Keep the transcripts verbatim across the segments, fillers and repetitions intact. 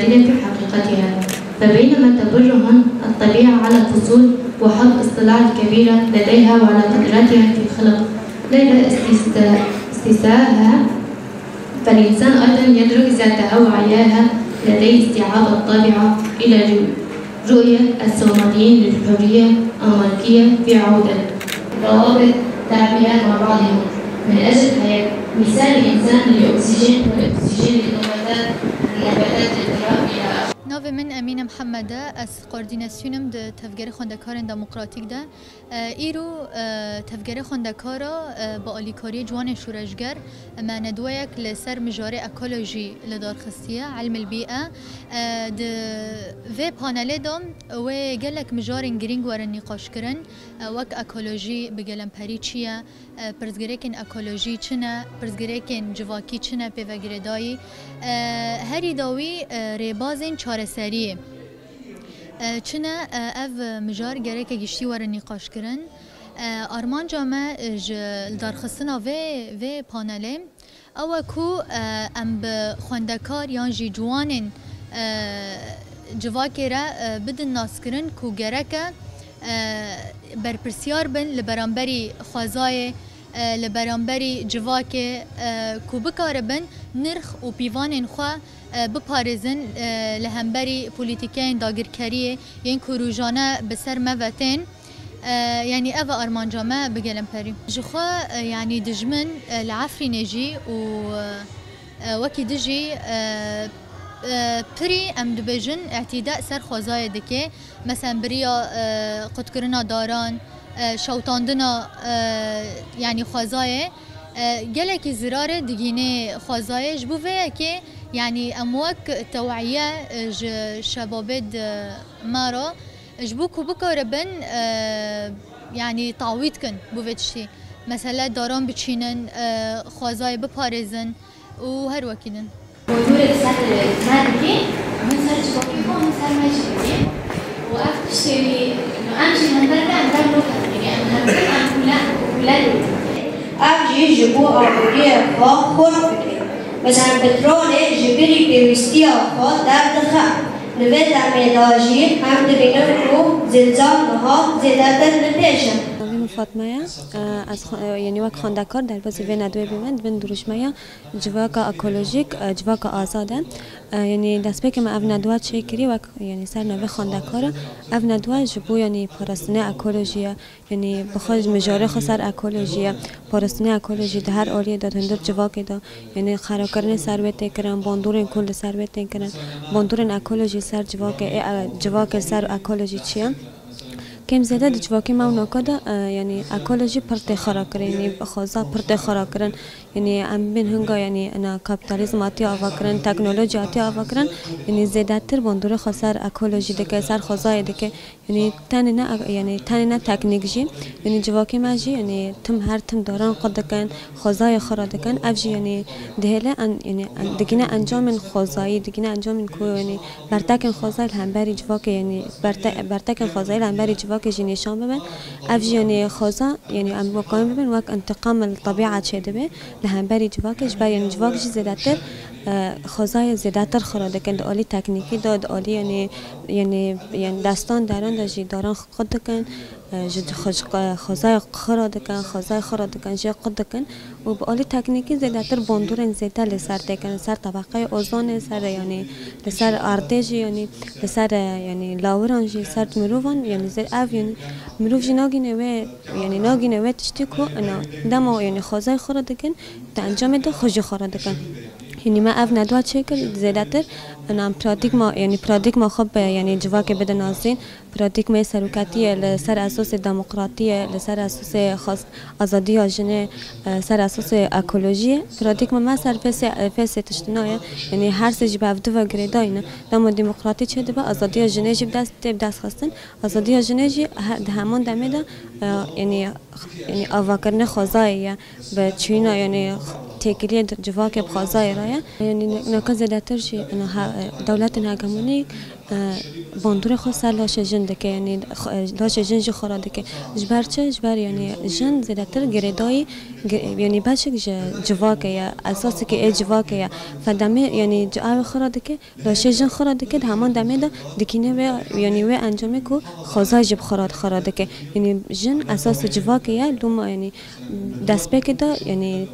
في حقيقتها، فبينما تبرهن الطبيعة على الفصول وحب الاطلاع الكبيرة لديها وعلى قدرتها في خلق ليلة استثاء-، استثاءها، فالإنسان أيضًا يدرك ذاتها وعياها لديه استيعاب الطابعة إلى رؤية الصوماليين للحرية الملكية في عودة روابط تعبير مع بعضهم من أجل الحياة، مثال الإنسان للأكسجين والأكسجين للنباتات، النباتات للدواء إلى آخره. Navê min Emîne Mihemed e, ez koordînasyonê di Tevgerê Xwendekarên Demokratîk de. E, îro, e, Tevgerê Xwendekara, e, bi alîkariyê ciwanên şoreşger, me nedweyek li ser mijarê ekolojî li dar xistiye, ilmil bîe. E, di vê panelê de wê gelek mijarên girîng werin nîqaşkirin, e, wek ekolojî bi gelemperî çi ye, e, pirsgirêkên ekolojî çi ne, pirsgirêkên civakî çi ne pê ve girêdayî. E, herî dawî, e, rêbazên çareseriyê. E, çi ne, e, ev mijar gereke giştî were nîqaşkirin. E, armanca me, e, ji li darxistina vê, vê panelê ew e ku, e, em bi xwendekar yan jî ciwanên, e, civakê re, e, bidin naskirin ku gereke, e, berpirsiyar bin li beramberî xwezayê, e, li beramberî civakê, e, ku bikaribin nirx û pîvanên xwe, e, biparêzin, e, li hemberî polîtîkeyên dagirkeriyê yên ku rojane bi ser me ve tên. E, yanî ev e armanca me bi gelemperî. Ji xwe, e, yanî dijmin, e, li Efrînê jî û, e, wekî dijî, e, e, pirî em dibêjin îtîda ser xwezayê dike. Mesela bi riya, e, qutkirina daran, e, şewitandina, e, yanî xwezayê, e, gelekî zirarê digînê xwezayê. Ji bo vê yekê, yanî em wek tewiye, e, ji şebabê di me re, ji bo ku bikaribin, e, yanî tawît kin bo vê tiştî. Mesele daran biçînin, e, xwezayê biparêzin û her wekî din. Bondûrê li ser me dikê, min ser civakê xwe, min ser me jî dikê. Û ev tiştê wî, em jî hember de em dev noketî, em hember em kule, kule dibin. Ev jî ji bo aboriyê xwe xurt dike. Mesela petrolê ji birî pêwîstiya xwe derdixe. Li vê demê de jî em dibînin ku zilzal niha zêdetir li pêş e. Navê min Fatma ye. Ez xwe-, yanî wek xwendekar derbasî vê nedwê bî me, di bin dirûşmeya civaka ekolojîk, e, civaka azad e. E, yanî destpêkê me ev nedwa çêkirî wek, yanî ser navê xwendekar e. Ev nedwa ji bo, yanî parastinê ekolojî ye. Yanî bi xwe ji mijarê xwe ser ekolojî ye. Parastinê ekolojî di her aliyê de, di hundir civakê de, yanî xerakirinê ser wê tê kirin, bandorên ku li ser wê tên kirin, bandorên ekolojî ser civakê, ê, e, civakê ser ekolojî çi ye? Kêm zêde di civakê me û naka de, e, yanî ekolojî pir tê xera kirin, yanî xweza pir tê xera kirin. Yanî em bên hinga, yanî ina kapîtalîzm hatiye ava kirin, teknolojî hatiye ava kirin, yanî zêdetir bandorê xwe ser ekolojî dike, ser xwezayê dike. Yanî tenê ne, yanî tenê ne teknîk jî, yanî civakê me jî, yanî tim her tim daran qut dikin, xwezayê xira dikin. Ev jî, yanî dihêle en, yanî en, digîne encamên xwezayî, digîne encamên ku, yanî bertekên xwezayê li hemberî civakê, yanî berte-, bertekên xwezayî li hemberî civakê jî nîşan bibin. Ev jî, yanî xweza, yanî em wek em bibin, wek intiqam li tebîa çêdibe, li hemberî civakê, ji ber, yanî civak jî zêdetir, e, xwezayê zêdetir xira dikin, di alî teknîkî de, di alî, yanî, yanî, yanî destan deran de jî daran qut dikin, e, ji xwe-, ji xwe-, xwezayê xira dikin, xwezayê xira dikin, jê qut dikin û bi alî teknîkî zêdetir bandorên zêde li ser têkin, li ser tebeqeyê ozonê, ser, yanî li ser erdê jî, yanî li ser, e, yanî lawiran jî, ser mirovan, yanî zê-, ev, yanî mirov jî nagîne wê, yanî nagîne wê tiştî ku ina dema, yanî xwezayê xira dikin, di encamê de xwe jî xira dikin. Yanî me ev nedwa çêkir, zêdetir ina em pratîkma, yanî pratîkma xwe bi, yanî civakê bidin azîn, Pratîkmeyê seroketiyê li ser esasê demokratiyê, li ser esasê xas-, azadiya jinê, e, ser esasê ekolojiyê. Pratîkma me ser vê sê, vê sê tiştine ye. Yanî her sê jî bi hev du ve girêdayî ne. Dema demokratî çêdibe, azadiya jinê jî bi dest, tê bi dest xistin. Azadiya jinê jî he-, di heman demê de, e, yanî, yanî avakirinê xwezayê ye. Bi çûyîna, yanî têkiliyê di civakê bi xwezayê re ye. Yanî ne-, neka zêdetir jî, yanî he-, dewletên hegemonîk Bandorê xwe ser laşê jin dike, yanî xwe- laşê jin jî xwe re dike. Ji ber çi? Ji ber, yanî, jin zêdetir girêdayî, gi- yanî, beşek ji civakê ye, esaseke ê civakê ye. Fe demê, yanî, ci- ew xwe re dike, laşê jin xwe re dike, di heman demê de dikîne wê, yanî, wê encamê ku xwezayê jî bi xwe re, xwe re dike. Yanî, jin esasê civakê ye, loma, yanî, destpêkê de, yanî,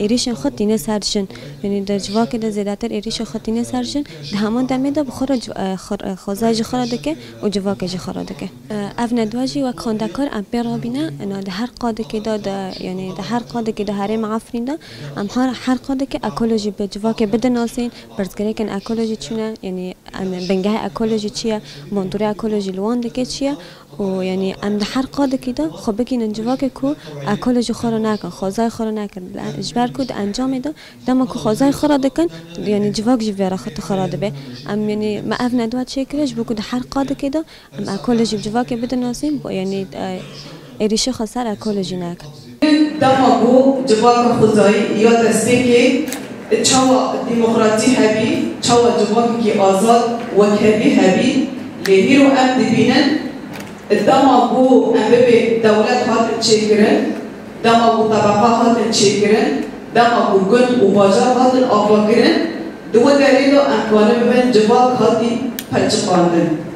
êrîşên xwe tîne ser jin. Yanî, di civakê de zêdetir êrîşên xwe tîne ser jin, di heman demê de bi xwe re civ- e, xwe- e, xwezayê jî xwe re dike û civakê jî xwe re dike. E, ev nedwe jî wek xwendekar em pê re bîne, ina di her qadekê de, de, yanî, di her qadekê de herêma Efrîn de, em her, her qadekê ekolojî bi civakê bidinasîn, pirsgirêkên ekolojî çi ne, yanî, em bingehê ekolojî çi ye, bandorê ekolojî li wan dike çi ye, û, yanî, em di her qadekî de xwe bigihînin civakê ku ekolojî xwe re nekin, xwezayê xwe re nekin. Ji ber ku di encamê de dema ku xwezayê xwe re dikin, yanî, civak jî vê re xwe, xwe re dibe. Em, yanî, me ev nedwe çêkiriye ji bo ku di her qadekê de em ekolojî bi civakê bidinasîn, bo, yanî, e, êrîşê xwe ser ekolojî nekin. Dema ku civaka xwezayî ya destpêkê çawa demokratî hebî, çawa civakekî azad, wekhevî hebî, lê hîro em dibînin, dema ku em bibê dewlet hatin çêkirin, dema ku tebeqa hatin çêkirin, dema ku gund û bajar hatin avakirin, di wê derê de em kanibibin civak hatî peçiqandin.